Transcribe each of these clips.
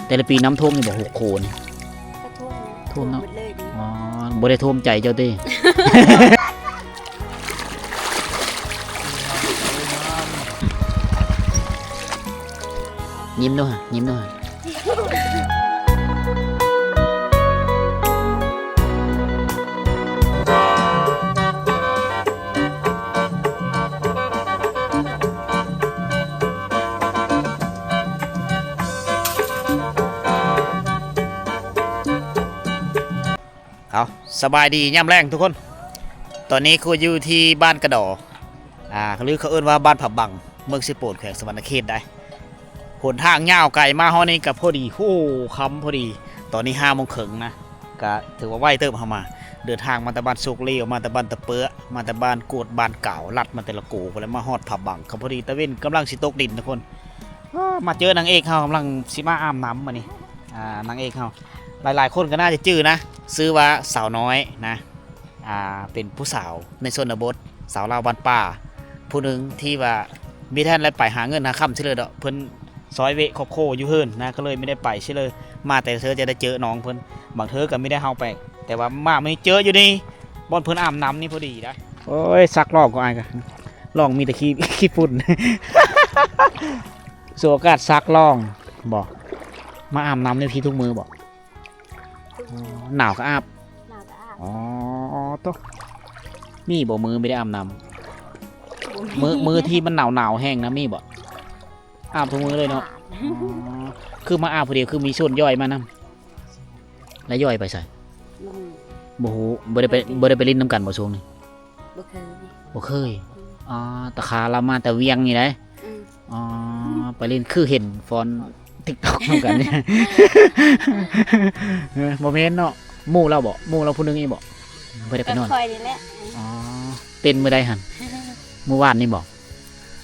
ແຕ່ລະປີນ້ຳຖ້ວມຢູ່ບໍ່? ຫົກໂຄນ ກະຖ້ວມ ຖ້ວມເນາະ ຖ້ວມໝົດເລີຍເດ. ອໍ ບໍ່ໄດ້ຖ້ວມໃຈເຈົ້າຕິ? ຍິ້ມດູຫະ ຍິ້ມດູຫະ. ເອົາ ສະບາຍດີຍາມແລງທຸກຄົນ. ຕອນນີ້ຄືຢູ່ທີ່ບ້ານກະດໍ ອ່າ ຫຼືເຂົາເອີ້ນວ່າບ້ານຜາບັງ ເມືອງເຊໂປນ ແຂວງສະຫວັນນະເຂດໄດ໋. ຫົນທາງຍາວໄກ ມາຮອດນີ້ກະພໍດີ ໂຫ ຄ່ຳພໍດີ. ຕອນນີ້ຫ້າໂມງເຄິ່ງນະ ກະຖືວ່າໄວເຕີບເຮົາມາ. ເດີນທາງມາແຕ່ບ້ານໂຊກຫຼຽວ ມາແຕ່ບ້ານຕະເປິ ມາແຕ່ບ້ານກວດ ບ້ານກາວ ລັດມາແຕ່ລະໂກພຸ້ນແຫຼະ ມາຮອດຜາບັງ ກະພໍດີຕາເວັນກຳລັງຊິຕົກດິນທຸກຄົນ. ເອີ ມາເຈີນາງເອກເຮົາກຳລັງຊິມາອາບນ້ຳມື້ນີ້. ອ່າ ນາງເອກເຮົາ ຫຼາຍໆຄົນກະໜ້າຈະຈື່ນະ ຊື່ວ່າສາວນ້ອຍນະ. ອ່າ ເປັນຜູ້ສາວໃນຊົນນະບົດ ສາວລາວບ້ານປ່າຜູ້ໜຶ່ງທີ່ວ່າມີແຕ່ຫັ້ນແຫຼະ ໄປຫາເງິນຫາຄຳຊິເລີຍດອກ. ເພິ່ນຊອຍເວະຄອບຄົວຢູ່ເຮືອນນະ ກະເລີຍບໍ່ໄດ້ໄປຊິເລີຍ. ມາແຕ່ເທື່ອຈະໄດ້ເຈີນ້ອງເພິ່ນ ບາງເທື່ອກະມີແຕ່ເຮົາໄປ ແຕ່ວ່າມາມື້ນີ້ເຈີຢູ່ນີ້ ບ່ອນເພິ່ນອາບນ້ຳນີ້ພໍດີໄດ໋. ໂອ້ຍ ຊັກລ່ອງກໍອາຍກະ ລ່ອງມີແຕ່ຂີ້ ຂີ້ຝຸ່ນ. ສວຍໂອກາດຊັກລ່ອງບໍ? ມາອາບນ້ຳຢູ່ພີ້ທຸກມື້ບໍ? ທຸກມື້. ອໍ ໜາວກະອາບ? ໜາວກະອາບ. ອໍ ໂຕ ມີບໍ່ມື້ບໍ່ໄດ້ອາບນ້ຳ? ບໍ່ມີ. ມື້ ມື້ທີ່ມັນໜາວໆແຮງນະ ມີບໍ່? ອາບທຸກມື້ເລີຍເນາະ. ອາບ. ອໍ ຄືມາອາບຜູ້ດຽວ ຄືມີຊົນຍ່ອຍມານຳ? ແລ້ວຍ່ອຍໄປໃສ? ບໍ່ຮູ້. ບໍ່ໄດ້ໄປ ບໍ່ໄດ້ໄປຫຼິ້ນນຳກັນບໍ່ຊ່ວງນີ້? ບໍ່ເຄີຍ. ບໍ່ເຄີຍ. ອືມ. ອໍ ຕາຄາລາວມາແຕ່ວຽງນີ້ໃດ໋. ອືມ. ອໍ ໄປຫຼິ້ນ ຄືເຫັນຟອນຕິກຕັອກນຳກັນ. ເອີ ບໍ່ແມ່ນເນາະ ໝູ່ລາວບໍ? ໝູ່ລາວຜູ້ໜຶ່ງອີກບໍ? ບໍ່ໄດ້ໄປນອນ. ຂ້ອຍນີ້ແຫຼະ. ອໍ ເຕັ້ນມື້ໃດຫັ້ນ? ມື້ວານນີ້ບໍ?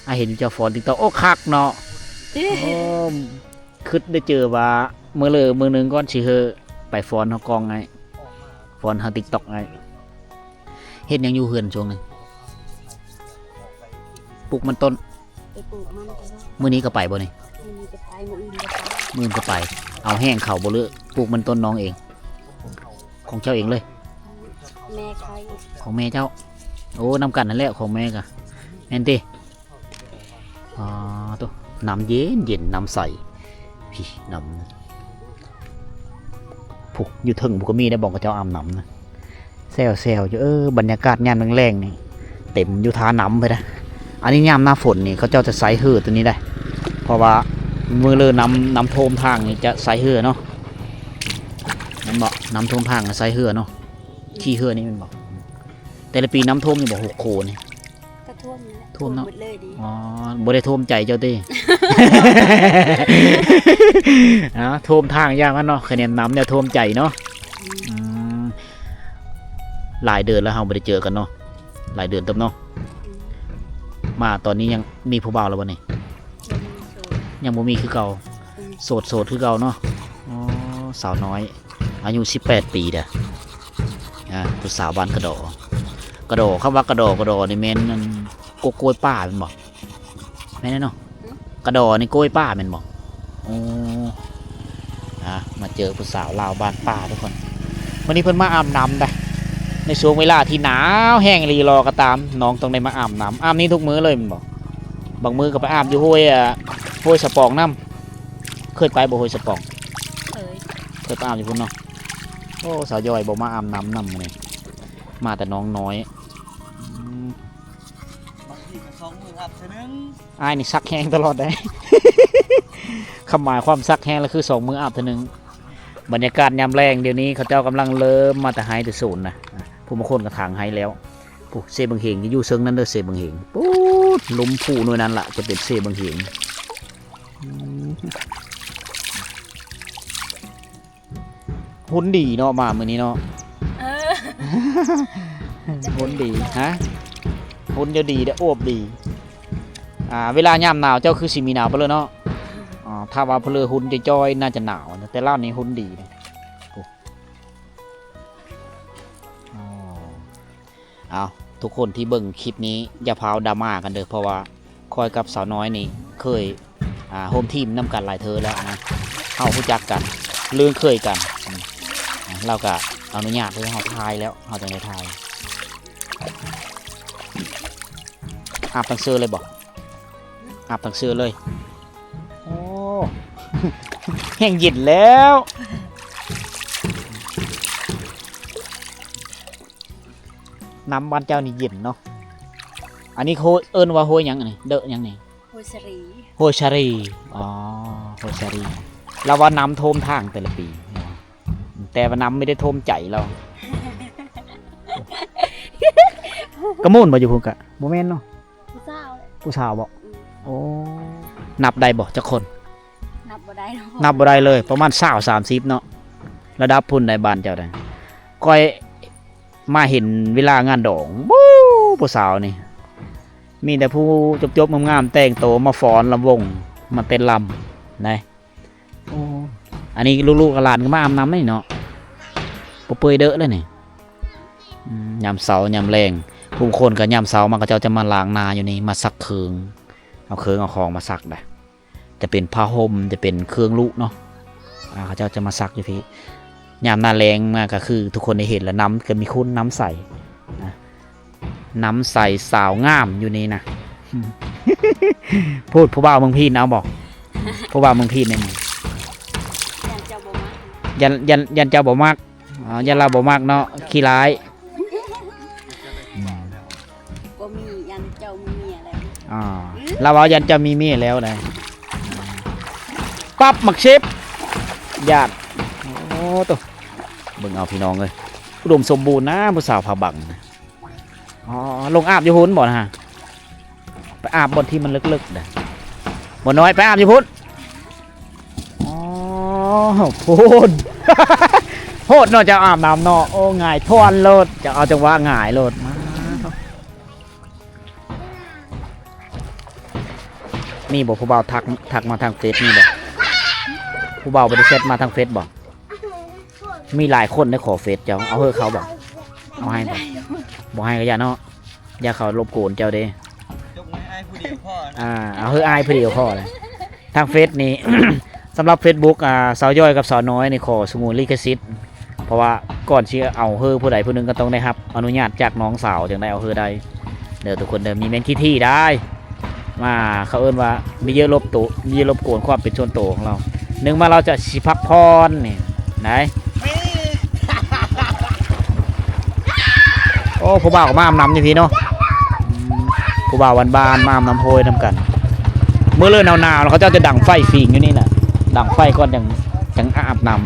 ອ້າຍເຫັນເຈົ້າຟອນຕິກຕັອກ ໂອ້ ຄັກເນາະ. ໂອ້ ຄຶດໄດ້ເຈີວ່າມື້ເລີມື້ໜຶ່ງກ່ອນຊິເຮີໄປຟອນເຮົາກ້ອງອ້າຍ ຟອນເຮົາຕິກຕັອກອ້າຍ. ເຮັດຫຍັງຢູ່ເຮືອນຊ່ວງນີ້? ປູກມັນຕົ້ນ. ໄປປູກມັນ. ມື້ນີ້ກະໄປບໍ່ນີ້? ມື້ນີ້ກະໄປ ມື້ອື່ນກະໄປ. ມື້ອື່ນກະໄປ. ເອົາແຫ້ງເຂົາບໍ່ ຫຼືປູກມັນຕົ້ນນ້ອງເອງ? ຂອງເຈົ້າເອງເລີຍ? ແມ່ຂາຍ. ຂອງແມ່ເຈົ້າ. ໂອ້ ນຳກັນຫັ້ນແຫຼະ ຂອງແມ່ກະ ແມ່ນຕິ? ອໍ ໂຕ ນ້ຳເຢັນໆ ນ້ຳໃສ. ພີ້ ນ້ຳ ພຸ້ນ ຢູ່ເທິງພຸ້ນກະມີໄດ໋ ບ່ອນເຂົາເຈົ້າອາບນ້ຳນະ. ແຊວໆຢູ່. ເອີ ບັນຍາກາດຍາມແລງໆນີ້ ເຕັມຢູ່ທ່ານ້ຳພຸ້ນນະ. ອັນນີ້ຍາມໜ້າຝົນນີ້ ເຂົາເຈົ້າຈະໃຊ້ເຮືອໂຕນີ້ໄດ໋ ເພາະວ່າມື້ເລີນ້ຳ ນ້ຳຖ້ວມທາງນີ້ຈະໃຊ້ເຮືອເນາະ. ແມ່ນບໍ່? ນ້ຳຖ້ວມທາງໃຊ້ເຮືອເນາະ. ຂີ່ເຮືອນີ້ແມ່ນບໍ່? ແຕ່ລະປີນ້ຳຖ້ວມຢູ່ບໍ່? ຫົກໂຄນນີ້. ກະຖ້ວມນັ້ນແຫຼະ ຖ້ວມເນາະ ຖ້ວມໝົດເລີຍເດ. ອໍ ບໍ່ໄດ້ຖ້ວມໃຈເຈົ້າຕິ? ເອົາ ຖ້ວມທາງຢ່າງນັ້ນເນາະ ຄະແນນນຳແນວຖ້ວມໃຈເນາະ. ອືມ ອືມ ຫຼາຍເດືອນແລ້ວເຮົາບໍ່ໄດ້ເຈີກັນເນາະ ຫຼາຍເດືອນເຕີບເນາະ. ອືມ ມາຕອນນີ້ຍັງມີຜູ້ບ່າວແລ້ວບໍ່ນີ້? ຍັງບໍ່ມີ ໂສດ ຍັງບໍ່ມີຄືເກົ່າ. ອືມ ໂສດ ໂສດຄືເກົ່າເນາະ. ອໍ ສາວນ້ອຍ ອາຍຸສິບແປດປີເດີ້. ອ່າ ຜູ້ສາວບ້ານກະດໍ ກະດໍ ຄຳວ່າກະດໍ ກະດໍນີ້ແມ່ນອັນ ກົກກ້ວຍປ່າແມ່ນບໍ່? ແມ່ນເນາະ. ຫື? ກະດໍນີ້ກ້ວຍປ່າແມ່ນບໍ່? ໂອ້ ອ່າ ມາເຈີຜູ້ສາວລາວບ້ານປ່າທຸກຄົນ. ມື້ນີ້ເພິ່ນມາອາບນ້ຳໄດ໋ ໃນຊ່ວງເວລາທີ່ໜາວແຮງອີ່ຫຼີ ລໍກະຕາມ ນ້ອງຕ້ອງໄດ້ມາອາບນ້ຳ. ອາບນີ້ທຸກມື້ເລີຍແມ່ນບໍ່? ບາງມື້ກະໄປອາບຢູ່ຫ້ວຍ ອ່າ ຫ້ວຍສະປອງນຳ. ເຄີຍໄປບໍ່ ຫ້ວຍສະປອງ? ເຄີຍ. ເຄີຍໄປອາບຢູ່ພຸ້ນເນາະ. ໂອ້ ສາວຢອຍບໍ່ມາອາບນ້ຳນຳມື້ນີ້ ມາແຕ່ນ້ອງນ້ອຍ. ອືມ ບາງທີກະສອງມື້ອາບເທື່ອໜຶ່ງ. ອ້າຍນີ້ຊັກແຮງຕະຫຼອດເດ້. ຄຳໝາຍຄວາມຊັກແຮງລະຄືສອງມື້ອາບເທື່ອໜຶ່ງ. ບັນຍາກາດຍາມແລງດຽວນີ້ ເຂົາເຈົ້າກຳລັງເລີ່ມມາແຕ່ໄຮ່ແຕ່ສວນນະ. ຜູ້ບາງຄົນກະຖາງໄຮ່ແລ້ວ. ຜູ້ ເຊບັງເຫງຢູ່ເຊິ່ງນັ້ນເດີ້ ເຊບັງເຫງ. ປູດ ລຸ່ມພູໜ່ວຍນັ້ນລະຈະເປັນເຊບັງເຫງ. ອືມ ຫຸ່ນດີເນາະ ມາມື້ນີ້ເນາະ. ເອີ ຫຸ່ນດີ. ຮະ? ຫຸ່ນຈະດີເດີ້ ອວບດີ. ອ່າ ເວລາຍາມໜາວເຈົ້າຄືຊິມີໜາວໄປເລີຍເນາະ. ອ່າ ຖ້າວ່າເພີ່ນຫຸ່ນຈະຈ່ອຍ ໜ້າຈະໜາວ ແຕ່ລາວນີ້ຫຸ່ນດີເດ້. ໂອ້ ອໍ ເອົາ ທຸກຄົນທີ່ເບິ່ງຄລິບນີ້ ຢ່າພາວດຣາມາກັນເດີ້ ເພາະວ່າຂ້ອຍກັບສາວນ້ອຍນີ້ເຄີຍ ອ່າ ຮ່ວມທີມນຳກັນຫຼາຍເທື່ອແລ້ວນະ. ເຮົາຮູ້ຈັກກັນ ລຶ້ງເຄີຍກັນ ອາ ລາວກະອະນຸຍາດໃຫ້ເຮົາຖ່າຍແລ້ວ ເຮົາຈັ່ງໄດ້ຖ່າຍ. ອາບທັງເຊີເລີຍບໍ? ອາບທັງເຊີເລີຍ. ໂອ້ ແຮງເຢັນແລ້ວ. ນ້ຳບ້ານເຈົ້ານີ້ເຢັນເນາະ. ອັນນີ້ໂຮ ເອີ້ນວ່າຫ້ວຍຫຍັງອັນນີ້? ເດາະຫຍັງນີ້? ໂຮຊາຣີ. ໂຮຊາຣີ. ອໍ ໂຮຊາຣີ. ລາວວ່ານ້ຳຖ້ວມທາງແຕ່ລະປີ ແຕ່ວ່ານ້ຳໄມ່ໄດ້ຖ້ວມໃຈລາວ. ກະມູນບໍ່ຢູ່ພຸ້ນກະ? ບໍ່ແມ່ນເນາະ. ຜູ້ສາວ. ຜູ້ສາວບໍ? ອືມ. ໂອ້ ນັບໄດ້ບໍ່ຈັກຄົນ? ນັບບໍ່ໄດ້ເນາະ. ນັບບໍ່ໄດ້ເລີຍ ປະມານຊາວ ສາມສິບເນາະ. ລະດັບພຸ້ນໃດ໋ ບ້ານເຈົ້າໃດ໋. ຂ້ອຍມາເຫັນເວລາງານດອງ ໂອ້ ຜູ້ສາວນີ້ ມີແຕ່ຜູ້ຈົບໆງາມໆ ແຕ່ງໂຕມາຟ້ອນລຳວົງ ມາເຕັ້ນລຳໃດ໋. ໂອ້ ອັນນີ້ລູກໆກັບຫຼານກໍມາອາບນ້ຳນີ້ເນາະ. ບໍ່ເປື່ອຍເດີະເລີຍນີ້. ອືມ ຍາມເຊົ້າຍາມແລງ ຜູ້ຄົນກໍຍາມເຊົ້າມາ ເຂົາເຈົ້າຈະມາລ້າງໜ້າຢູ່ນີ້ ມາຊັກເຄື່ອງ ເອົາເຄື່ອງເອົາຂອງມາຊັກໄດ໋. ຈະເປັນຜ້າຫົ່ມ ຈະເປັນເຄື່ອງລຸເນາະ. ອາ ເຂົາເຈົ້າຈະມາຊັກຢູ່ພີ້. ຍາມໜ້າແລ້ງມາກໍຄືທຸກຄົນໄດ້ເຫັນແລ້ວ ນ້ຳກໍມີຂຸ່ນ ນ້ຳໃສນະ. ນ້ຳໃສສາວງາມຢູ່ນີ້ນະ. ໂພດ ຜູ້ບ່າວເມືອງພີນເອົາບໍ່? ຜູ້ບ່າວເມືອງພີນນີ້ ຢ້ານເຈົ້າບໍ່ມັກ. ຢ້ານ ຢ້ານ ຢ້ານເຈົ້າບໍ່ມັກ. ອໍ ຢ້ານລາວບໍ່ມັກເນາະ ຂີ້ຮ້າຍ. ອືມ ບໍ່ມີ ຢ້ານເຈົ້າມີເມຍແລ້ວ. ອໍ ລາວເວົ້າຢ້ານເຈົ້າມີເມຍແລ້ວໃດ໋. ປັບ ໝາກເຊັບ ຢ້ານ. ໂອ້ໂຕ ເບິ່ງເອົາພີ່ນ້ອງເອີຍ ອຸດົມສົມບູນນະ ຜູ້ສາວຜາບັງ. ອໍ ລົງອາບຢູ່ພຸ້ນບໍ່ນະ? ໄປອາບບ່ອນທີ່ມັນເລິກໆເດີ້ ບໍ່ນ້ອຍ ໄປອາບຢູ່ພຸ້ນ. ອໍ ພຸ້ນ ໂຫດເນາະ ເຈົ້າອາບນ້ຳເນາະ. ໂອ້ ຫງາຍທ້ອນໂລດ ເຈົ້າເອົາຈັງຫວະຫງາຍໂລດ. ມາ ມີບໍ່ຜູ້ບ່າວທັກ ທັກມາທາງເຟສ ມີບໍ່? ຜູ້ບ່າວບໍ່ໄດ້ແຊັດມາທາງເຟສບໍ່? ມີຫຼາຍຄົນໄດ້ຂໍເຟສເຈົ້າ ເອົາເຮີເຂົາບໍ່? ເອົາໃຫ້ບໍ່? ບໍ່ໃຫ້ກໍຢ່າເນາະ ຢ່າເຂົາລົບກວນເຈົ້າເດ້. ຈົກໃຫ້ອ້າຍຜູ້ດຽວພໍ. ອ່າ ເອົາເຮີອ້າຍຜູ້ດຽວພໍແຫຼະ. ທາງເຟສນີ້ ສຳລັບເຟສບຸກ ອ່າ ສາວຍ້ອຍກັບສາວນ້ອຍນີ້ຂໍສະຫງວນລິຂະສິດ ເພາະວ່າກ່ອນຊິເອົາເຮີຜູ້ໃດຜູ້ໜຶ່ງກໍຕ້ອງໄດ້ຮັບອະນຸຍາດຈາກນ້ອງສາວ ຈຶ່ງໄດ້ເອົາເຮີໄດ້ເດີ ທຸກຄົນເດີ. ມີແມ່ນຂີ້ຖີ່ໄດ້ ມາ ເຂົາເອີ້ນວ່າມີເຢີະລົບໂຕ ມີເຢີະລົບກວນຄວາມເປັນສ່ວນໂຕຂອງລາວ. ໜຶ່ງມາລາວຈະຊິພັກຜ່ອນນີ້ໄດ໋. ໂອ້ ຜູ້ບ່າວກໍມາອາບນ້ຳຢູ່ພີ້ເນາະ. ອືມ ຜູ້ບ່າວບ້ານໆ ມາອາບນ້ຳຫ້ວຍນຳກັນ. ມື້ເລີ່ມໜາວໆ ເຂົາເຈົ້າຈະດັງໄຟຝີງຢູ່ນີ້ນະ ດັງໄຟກ່ອນຈັ່ງ ຈັ່ງອາບນ້ຳ. ອືມ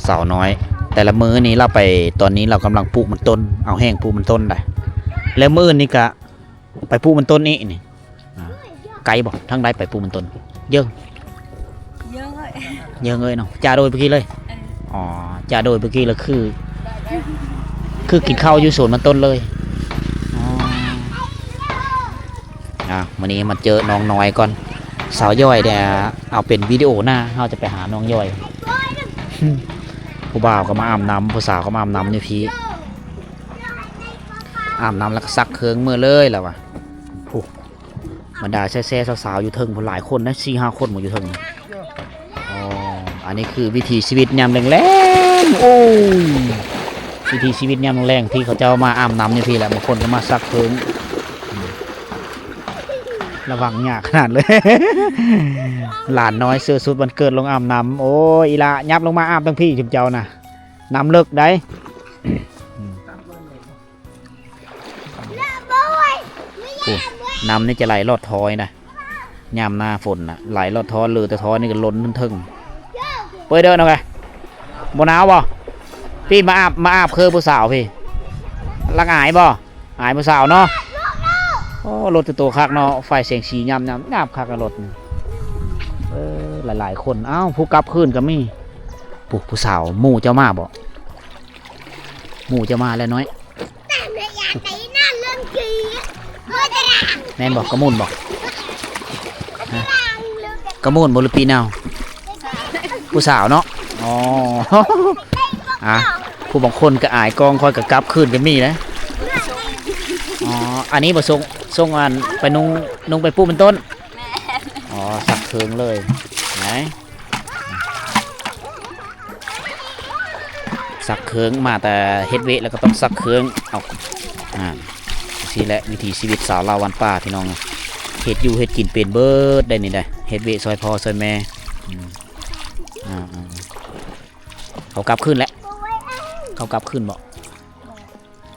ສາວນ້ອຍ ແຕ່ລະມື້ນີ້ລາວໄປ ຕອນນີ້ລາວກຳລັງປູກມັນຕົ້ນ ເອົາແຫ້ງປູກມັນຕົ້ນໄດ໋. ແລ້ວມື້ອື່ນນີ້ກະໄປປູກມັນຕົ້ນອີກນີ້. ອ່າ ໄກບໍ່? ທາງໃດໄປປູກມັນຕົ້ນ? ເຢີ້ງ ເຢີ້ງເອີຍ ເຢີ້ງເອີຍເນາະ. ຈາໂດຍເມື່ອກີ້ເລີຍ. ເອີ ອໍ ຈາໂດຍເມື່ອກີ້ລະຄື ຄືກິນເຂົ້າຢູ່ສວນມັນຕົ້ນເລີຍ. ອໍ ອ່າ ມື້ນີ້ມາເຈີນ້ອງນ້ອຍກ່ອນ. ສາວຍ້ອຍເດ ເອົາເປັນວິດີໂອໜ້າ ເຮົາຈະໄປຫານ້ອງຍ້ອຍ. ຜູ້ບ່າວກໍມາອາບນ້ຳ ຜູ້ສາວກໍມາອາບນ້ຳຢູ່ພີ້. ອາບນ້ຳແລ້ວກໍຊັກເຄື່ອງເມືອເລີຍລະວ່າ. ຜູ້ ບັນດາແຊໆ ສາວໆ ຢູ່ເທິງພຸ້ນຫຼາຍຄົນນະ ສີ່ຫ້າຄົນບໍ່ຢູ່ເທິງ. ອໍ ອັນນີ້ຄືວິຖີຊີວິດຍາມແລງໆ. ໂອ້ຍ ວິຖີຊີວິດຍາມແລງໆ ທີ່ເຂົາເຈົ້າມາອາບນ້ຳຢູ່ພີ້ແຫຼະ ບາງຄົນກໍມາຊັກເຄື່ອງ. ລະວັງຍາກຂະໜາດເລີຍ ຫຼານນ້ອຍເສື້ອຊຸດວັນເກີດລົງອາບນ້ຳ. ໂອ້ຍ ອີ່ຫຼ້າ ຫຍັບລົງມາອາບທາງພີ້ ຊຸມເຈົ້ານະ ນ້ຳເລິກໃດ໋. ໂອ້ ນ້ຳນີ້ຈະໄຫຼລອດທໍ່ນະ ຍາມໜ້າຝົນນະ ໄຫຼລອດທໍ່ ເຫຼືອແຕ່ທໍ່ນີ້ກໍລົ້ນເທິງ. ເປີດເດີນ້ອງເອີຍ ບໍ່ໜາວບໍ່? ພີ້ມາອາບ ມາອາບຄືຜູ້ສາວພີ້ ລັກອາຍບໍ່? ອາຍຜູ້ສາວເນາະ. ໂອ້ ລົດແຕ່ໂຕຄັກເນາະ ໄຟແສງສີຍາມໆ ງາມຄັກລົດນີ້. ເອີ ຫຼາຍໆຄົນ ອ້າວ ຜູ້ກັບຄືນກໍມີ. ຜູ້ ຜູ້ສາວ ໝູ່ເຈົ້າມາບໍ່? ໝູ່ຈະມາແລ້ວນ້ອຍ. ແມ່ນບໍ່? ກະມຸນບໍ່? ຮະ? ກະມຸນບໍ່ ຫຼື ປີນາວ? ຜູ້ສາວເນາະ. ອໍ ອ່ະ ຜູ້ບາງຄົນກະອາຍກ້ອງ ຂ້ອຍກະກັບຄືນກະມີເດ້. ບໍ່ ອໍ ອັນນີ້ບໍ່ສົ່ງ ສົ່ງອັນໄປນຸ່ງ ນຸ່ງໄປປູກເປັນຕົ້ນ. ແມ່ນ. ອໍ ຊັກເຄິ່ງເລີຍ ໄຫນ ຊັກເຄິ່ງ ມາແຕ່ເຮັດວຽກແລ້ວກໍຕ້ອງຊັກເຄິ່ງ. ເອົາ ອ່າ ຊີ້ແຫຼະວິຖີຊີວິດຊາວລາວບ້ານປ່າ ພີ່ນ້ອງ. ເຮັດຢູ່ເຮັດກິນເປັນເບິດໄດ໋ນີ້ໄດ໋ ເຮັດວຽກຊ່ອຍພໍ່ຊ່ອຍແມ່. ອືມ ອ່າໆ ເຂົາກັບຄືນແລ້ວ ເຂົາກັບຄືນບໍ?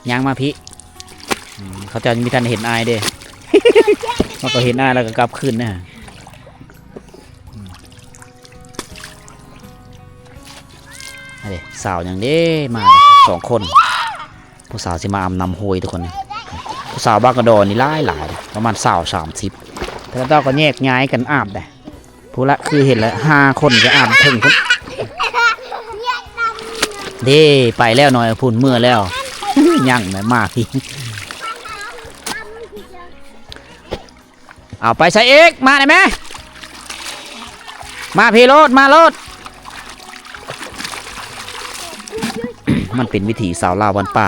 ຍ່າງມາພີ້. ອືມ ເຂົາເຈົ້າຍັງບໍ່ທັນເຫັນອ້າຍເດ້ ມັນກໍເຫັນອ້າຍແລ້ວກໍກັບຄືນນະ. ອືມ ອັນນີ້ສາວຫຍັງເດ້ ມາສອງຄົນ ຜູ້ສາວຊິມາອາບນ້ຳຫ້ວຍທຸກຄົນ. ຜູ້ສາວບາກກະດໍນີ້ຫຼາຍໆ ປະມານຊາວ ສາມສິບ ແຕ່ລະເຈົ້າກໍແຍກຍ້າຍກັນອາບໄດ໋. ພຸ້ນລະ ຄືເຫັນລະ ຫ້າຄົນໄປອາບເທິງພຸ້ນເດ້. ໄປແລ້ວໜ້ອຍພຸ້ນ ເມືອແລ້ວ ຍັງແຫຼະ ມາພີ້. ເອົາໄປໃສອີກ ມາໄດ້ແມ ມາພີ້ໂລດ ມາໂລດ. ມັນເປັນວິຖີຊາວລາວບ້ານປ່າ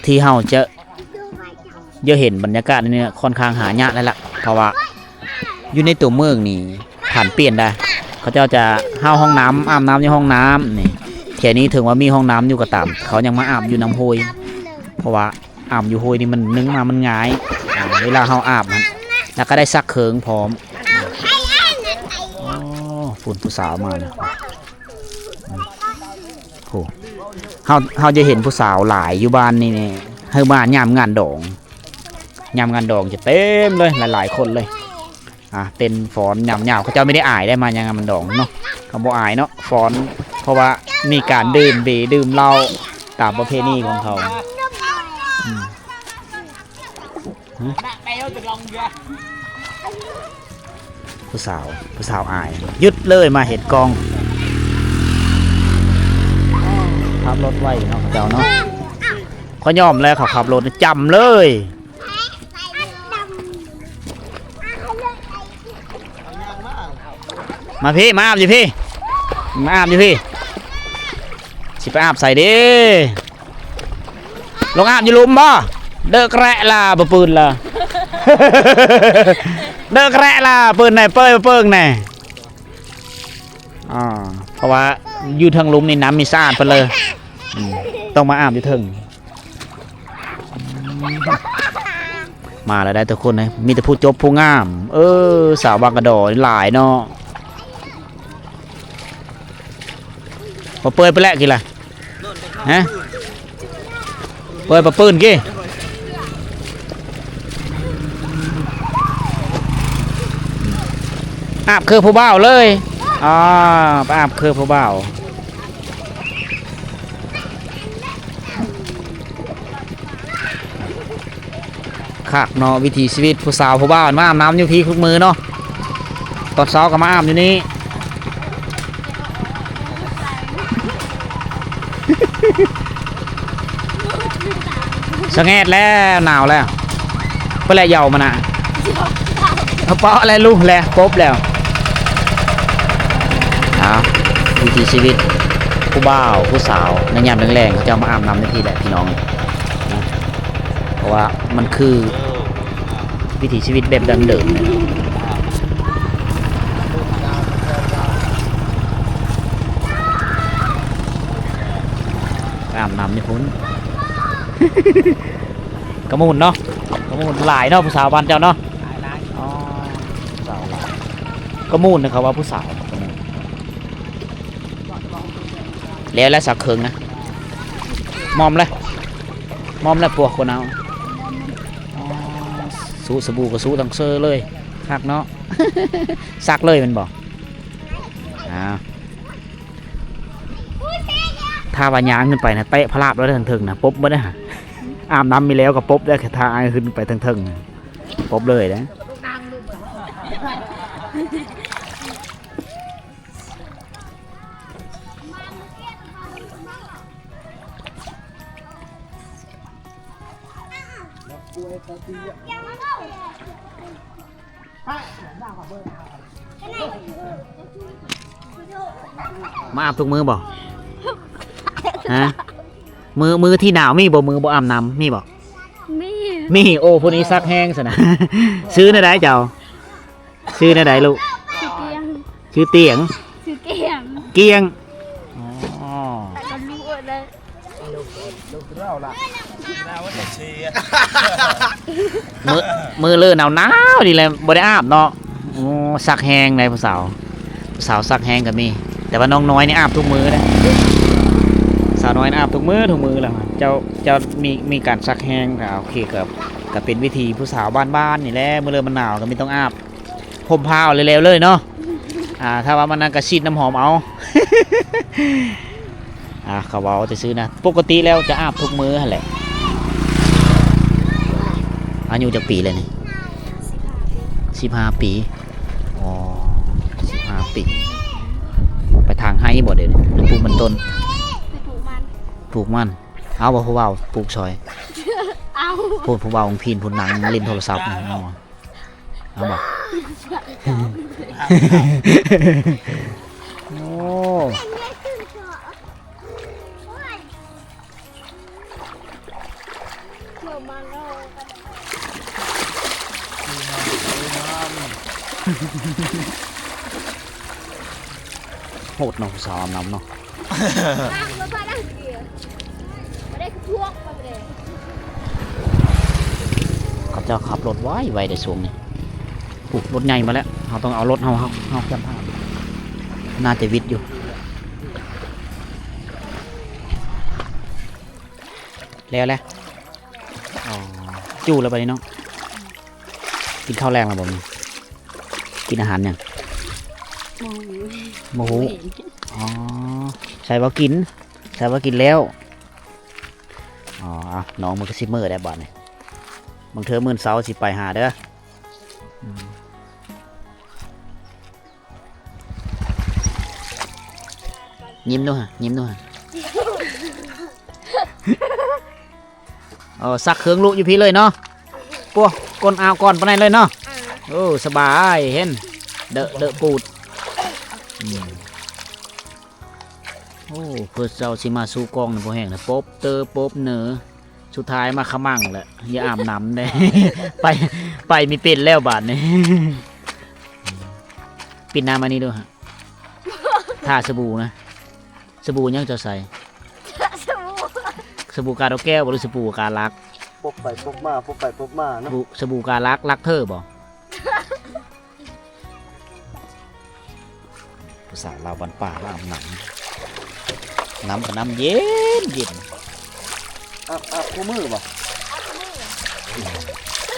ທີ່ເຮົາຈະ ຈະເຫັນບັນຍາກາດແນວນີ້ຄ່ອນຂ້າງຫາຍາກແລ້ວລະ ເພາະວ່າຢູ່ໃນຕົວເມືອງນີ້ຜັນປ່ຽນໄດ໋. ເຂົາເຈົ້າຈະເຮົາຫ້ອງນ້ຳ ອາບນ້ຳຢູ່ຫ້ອງນ້ຳນີ້. ແຖວນີ້ເຖິງວ່າມີຫ້ອງນ້ຳຢູ່ກໍຕາມ ເຂົາຍັງມາອາບຢູ່ນ້ຳຫ້ວຍ ເພາະວ່າອາບຢູ່ຫ້ວຍນີ້ມັນ ໜຶ່ງມາມັນງ່າຍ ອ່າ ເວລາເຮົາອາບຫັ້ນ ແລ້ວກໍໄດ້ຊັກເຄິ່ງພ້ອມ. ໂອ້ ພຸ້ນຜູ້ສາວມາແລ້ວ. ໂອ້ ເຮົາ ເຮົາຈະເຫັນຜູ້ສາວຫຼາຍຢູ່ບ້ານນີ້ນີ້ ໃຫ້ມາຍາມງານດອງ ຍາມງານດອງຈະເຕັມເລີຍ ຫຼາຍໆຄົນເລີຍ. ອ່າ ເຕັ້ນຟ້ອນຍາມຍາວ ເຂົາເຈົ້າບໍ່ໄດ້ອາຍໄດ໋ ມາຍາມງານດອງເນາະ ເຂົາບໍ່ອາຍເນາະ ຟ້ອນ ເພາະວ່າມີການດື່ມເບດື່ມເຫຼົ້າຕາມປະເພນີຂອງເຂົາ. ອືມ ຮະ ຜູ້ສາວ ຜູ້ສາວອາຍ ຢຸດເລີຍມາເຮັດກ້ອງ. ຂັບລົດໄວເນາະເຂົາເຈົ້າເນາະ ຂ້ອຍຍອມແລ້ວ ເຂົາຂັບລົດຈຳເລີຍ. ມາພີ້ ມາອາບຢູ່ພີ້ ມາອາບຢູ່ພີ້. ຊິໄປອາບໃສເດ້? ລົງອາບຢູ່ລຸ່ມບໍ່? ເດີກະແຣະລະ ບໍ່ປືນລະ ເດີກະແຣະລະ ປືນແດ່ ເປີຍບໍ່ເປິງແດ່. ອ່າ ເພາະວ່າຢູ່ເທິງລຸ່ມນີ້ນ້ຳມີສະອາດເພິ່ນເລີຍ. ອືມ ຕ້ອງມາອາບຢູ່ເທິງ. ມາແລ້ວໄດ໋ທຸກຄົນເອີຍ ມີແຕ່ຜູ້ຈົບຜູ້ງາມ. ເອີ ສາວບາງກະດໍຫຼາຍເນາະ. ບໍ່ເປີຍໄປແລ້ວກີ້ລະ ຮະ ເປີຍບໍ່ປືນກີ້. ອາບຄືຜູ້ບ່າວເລີຍ. ອ່າ ໄປອາບຄືຜູ້ບ່າວ. ຄັກເນາະ ວິຖີຊີວິດຜູ້ສາວຜູ້ບ່າວ ມາອາບນ້ຳຢູ່ພີ້ທຸກມື້ເນາະ. ຕອນເຊົ້າກໍມາອາບຢູ່ນີ້. ສະແງດແລ້ວ ໜາວແລ້ວ. ເພິ່ນແຫຼະເຍົາມານະ ເພາະແຫຼະລຸແຫຼະປົບແລ້ວ. ອ້າວ ວິຖີຊີວິດຜູ້ບ່າວຜູ້ສາວໃນຍາມແລງໆ ເຂົາເຈົ້າມາອາບນ້ຳໃນພີ້ແຫຼະພີ່ນ້ອງ. ເພາະວ່າມັນຄືວິຖີຊີວິດແບບດັ້ງເດີມ. ອາບນ້ຳຢູ່ພຸ້ນ. ກະມູນເນາະ ກະມູນຫຼາຍເນາະ ຜູ້ສາວບ້ານເຈົ້າເນາະ. ອໍ ຜູ້ສາວຫຼາຍ ກະມູນນະ ເຂົາວ່າຜູ້ສາວ. ແລ້ວ ແລ້ວ ຊັກເຄິ່ງນະ ມອມແລ້ວ ມອມແລ້ວ ພວກຄົນເອົາ. ອໍ ສູດສະບູກໍສູດທັງເຊີເລີຍ ຄັກເນາະ. ຊັກເລີຍແມ່ນບໍ່? ອ້າວ ຖ້າວ່າຍ່າງຂຶ້ນໄປນະ ເຕະພະລາບແລ້ວເທິງໆນະ ປົບເບິດນະ. ອາບນ້ຳມີແລ້ວກໍປົບແລ້ວ ຖ້າອ້າຍຂຶ້ນໄປເທິງໆ ປົບເລີຍເດ້. ມາອາບທຸກມື້ບໍ່? ຮະ? ມື້ ມື້ທີ່ໜາວມີບໍ່? ມື້ບໍ່ອາບນ້ຳມີບໍ່? ມີ. ນີ້ ໂອ້ ຜູ້ນີ້ສັກແຮງຊັ້ນນະ. ຊື່ແນວໃດເຈົ້າ? ຊື່ແນວໃດລູກ? ຊື່ກຽງ. ຊື່ຕຽງ? ຊື່ກຽງ. ກຽງ. ອໍ ແລ້ວກໍຮູ້ເລີຍ. ມື້ ມື້ເລີໜາວໆນີ້ແຫຼະ ບໍ່ໄດ້ອາບເນາະ. ໂອ້ ສັກແຮງໃດ໋ຜູ້ສາວ. ຜູ້ສາວສັກແຮງກໍມີ ແຕ່ວ່ານ້ອງນ້ອຍນີ້ອາບທຸກມື້ເດ້. ສາວນ້ອຍນີ້ອາບທຸກມື້ ທຸກມື້ແລ້ວ. ເຈົ້າ ເຈົ້າມີ ມີການສັກແຮງ. ກໍໂອເຄ ກໍ ກໍເປັນວິຖີຜູ້ສາວບ້ານໆນີ້ແຫຼະ. ມື້ເລີມັນໜາວກໍມີຕ້ອງອາບ ຜົມພາເອົາແລ້ວໆເລີຍເນາະ. ອ່າ ຖ້າວ່າມັນນັ້ນກໍສີດນ້ຳຫອມເອົາ. ອ່າ ເຂົາເວົ້າຊື່ໆນະ. ປົກກະຕິແລ້ວຈະອາບທຸກມື້ຫັ້ນແຫຼະ. ອາຍຸຈັກປີແລ້ວນີ້? ສິບຫ້າປີ. ອໍ ສິບຫ້າປີ. ໄປຖາງໄຮ່ບໍ່ດຽວນີ້ ຫຼືປູກມັນຕົ້ນ? ໄປປູກມັນ. ປູກມັນ. ເອົາບໍ່ຜູ້ບ່າວປູກຊ່ອຍ? ເອົາ. ໂພດ ຜູ້ບ່າວຂອງພີນພຸ້ນນັ່ງຫຼິ້ນໂທລະສັບ. ເອົາ. ເອົາບໍ່? ໂອ້ ໂຫດເນາະ ຜູ້ສາວອາບນ້ຳເນາະ. ເຂົາເຈົ້າຂັບລົດໄວໆເດ້ຊ່ວງນີ້. ໂອ້ ລົດໃຫຍ່ມາແລ້ວ. ເຮົາຕ້ອງເອົາລົດເຮົາ ເຮົາ ເຮົາຄຽມທາງ. ໜ້າຈະວິດຢູ່. ແລ້ວແຫຼະ. ອໍ ຈູ້ແລ້ວບັດນີ້ເນາະ. ກິນເຂົ້າແລງແລ້ວບໍ່? ກິນອາຫານຫຍັງ? ບໍ່ຮູ້. ບໍ່ຮູ້. ອໍ ໃສ່ວ່າກິນ ໃສ່ວ່າກິນແລ້ວ. ອໍ ເອົາ ນ້ອງມັນກໍຊິເມີ້ແລ້ວບາດນີ້. ບາງເທື່ອມື້ເຊົ້າຊິໄປຫາເດີ. ອືມ. ຍິ້ມດູຫະ ຍິ້ມດູຫະ. ເອີ ຊັກເຄື່ອງລຸຢູ່ພີ້ເລີຍເນາະ. ປົວ ກົ້ນອາວກ່ອນປານໃດເລີຍເນາະ. ເອີ ໂອ້ ສະບາຍ ເຫັນ ເດະ ເດະປູດ. ອືມ. ໂອ້ ເພິ່ນເຈົ້າຊິມາສູ່ກ້ອງນີ້ບໍ່ແຮງນະ ປົບເຕີປົບເນີ. ສຸດທ້າຍມາຂະມັງແຫຼະ ຢ່າອາບນ້ຳເດ້. ໄປ ໄປມີເປັນແລ້ວບາດນີ້. ປິດນ້ຳອັນນີ້ດູຫະ. ທາສະບູນະ. ສະບູຫຍັງເຈົ້າໃສ່? ສະບູ ສະບູກາດອກແກ້ວບໍ່ ຫຼືສະບູກາລັກ? ປົບໄປປົບມາ ປົບໄປປົບມາເນາະ. ສະບູ ສະບູກາລັກ ລັກເທີບໍ່? ຜູ້ສາວລາວບ້ານປ່າ ລາວອາບນ້ຳ ນ້ຳກໍນ້ຳເຢັນໆ. ອາບ ອາບຄູ່ມື້ບໍ່?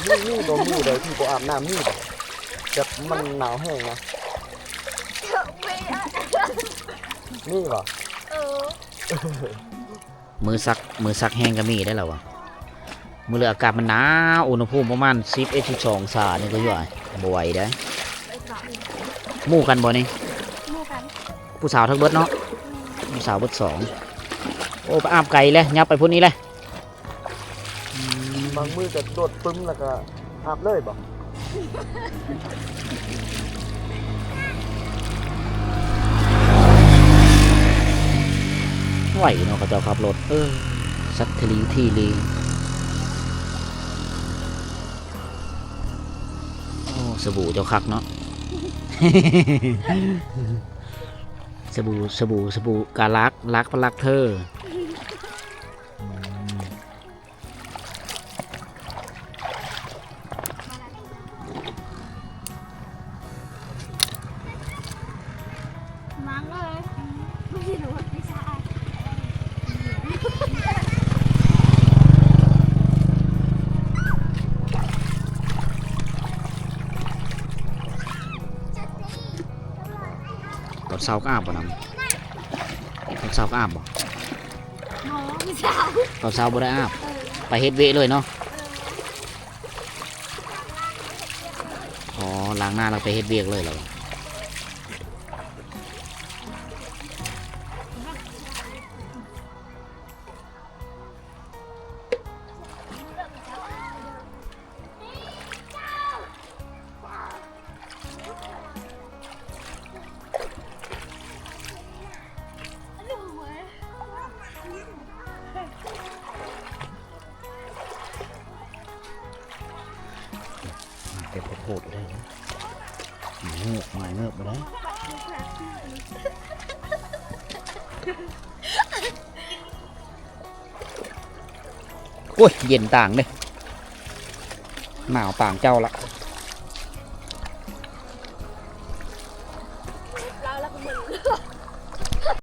ມີ ມີບໍ່ມື້ໃດທີ່ບໍ່ອາບນ້ຳ ມີບໍ່? ແບບມັນໜາວແຮງນະ. ມີບໍ່? ເອີ. ມືສັກ ມືສັກແຮງກໍມີໄດ໋ລະວ່າ. ມື້ເລີອາກາດມັນໜາວ ອຸນຫະພູມປະມານສິບເອັດ ສິບສອງ ອົງສານີ້ກໍຢູ່ອ້າຍ ບໍ່ໄຫວໄດ໋. ໝູ່ກັນບໍ່ນີ້? ໝູ່ກັນ. ຜູ້ສາວທັງເບິດເນາະ? ແມ່ນ. ຜູ້ສາວເບິດສອງ. ໂອ້ ໄປອາບໄກແລ້ວ ຫຍັບໄປພຸ້ນອີກແລ້ວ. ອືມ. ບາງມື້ກໍໂດດປຶ້ມແລ້ວກໍ ອາບເລີຍບໍ່? ໄວເນາະ ເຂົາເຈົ້າຂັບລົດ. ເອີ ສັກທະລີທີລີ. ໂອ້ ສະບູເຈົ້າຄັກເນາະ. ສະບູ ສະບູ ສະບູກາລັກ ລັກ ລັກເທີ. ອືມ. ມາເລີຍ ບໍ່ຮູ້ວ່າພິຊາ. ຕອນເຊົ້າກໍອາບບໍ່ນ້ຳ? ຕອນເຊົ້າກໍອາບບໍ່? ບໍ່ ມື້ເຊົ້າ ຕອນເຊົ້າບໍ່ໄດ້ອາບ. ເອີ ໄປເຮັດວຽກເລີຍເນາະ. ເອີ ອໍ ລ້າງໜ້າແລ້ວໄປເຮັດວຽກເລີຍລະ. ຕ ໂພດໆ ໄດ້ເນາະ ເງີບມາເງີບບໍ່ໄດ້. ໂອ້ຍ ເຢັນຕ່າງເດ້ ໜາວຕ່າງເຈົ້າລະ.